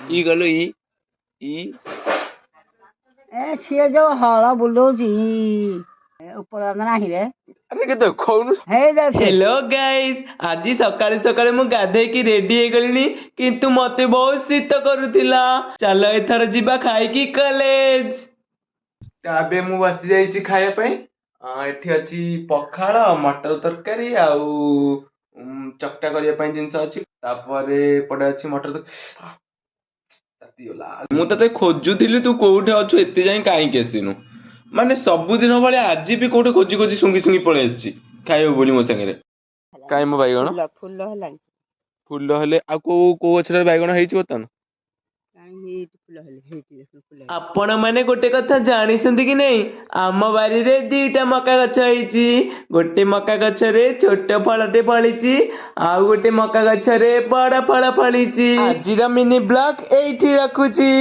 ଇ ଗଲୁ ଇ ଇ। ଏ ସିଏ ଯୋଉ ହଳ ବୁଲଉଛି, ଉପର ନାହିଁ ରେ। ଆରେ, କେତେ ଦେଖଉନୁ? ହେଇ ଦେଖ। ହ୍ୟାଲୋ ଗାଇସ୍, ଆଜି ସକାଳୁ ସକାଳୁ ମୁଁ ଗାଧେଇକି ରେଡି ହେଇଗଲିଣି, କିନ୍ତୁ ମତେ ବହୁତ ଶୀତ କରୁଥିଲା। ଚାଲ, ଏଥର ଯିବା ଖାଇକି କଲେଜ। ଏବେ ମୁଁ ବସି ଯାଇଛି ଖାଇବା ପାଇଁ। ଏଠି ଅଛି ପଖାଳ, ମଟର ତରକାରୀ ଆଉ ଚକଟା କରିବା ପାଇଁ ଜିନିଷ ଅଛି। ତାପରେ ଏପଟେ ଅଛି ମଟର। ତାତିଗଲା। ମୁଁ ତତେ ଖୋଜୁଥିଲି, ତୁ କୋଉଠି ଅଛୁ, ଏତେ ଯାଏଁ କାହିଁକି ଆସିନୁ? ମାନେ ସବୁଦିନ ଭଳିଆ ଆଜି ବି କୋଉଠି ଖୋଜି ଖୋଜି ଶୁଙ୍ଘି ଶୁଙ୍ଘି ପଳେଇ ଆସିଛି ଖାଇବ ବୋଲି ମୋ ସାଙ୍ଗରେ। କାଇଁ ମୋ ବାଇଗଣ? ଫୁଲ ଫୁଲ ହେଲାଣି। ଫୁଲ ହେଲେ ଆଉ କୋଉ କୋଉ ଗଛରେ ବାଇଗଣ ହେଇଛି ବର୍ତ୍ତମାନ? କାଇଁ, ହେଇଠି ଫୁଲ ହେଲେ, ହେଇଠି ଦେଖୁନୁ ଫୁଲ। ଆପଣ ମାନେ ଗୋଟେ କଥା ଜାଣିଛନ୍ତି କି ନାଇଁ? ଆମ ବାରିରେ ଦିଟା ମକା ଗଛ ହେଇଛି। ଗୋଟେ ମକା ଗଛରେ ଛୋଟ ଫଳଟେ ଫଳିଛି, ଆଉ ଗୋଟେ ମକା ଗଛରେ ବଡ ଫଳ ଫଳିଛି। ଆଜିର ମିନି ବ୍ଲଗ ଏଇଠି ରଖୁଛି।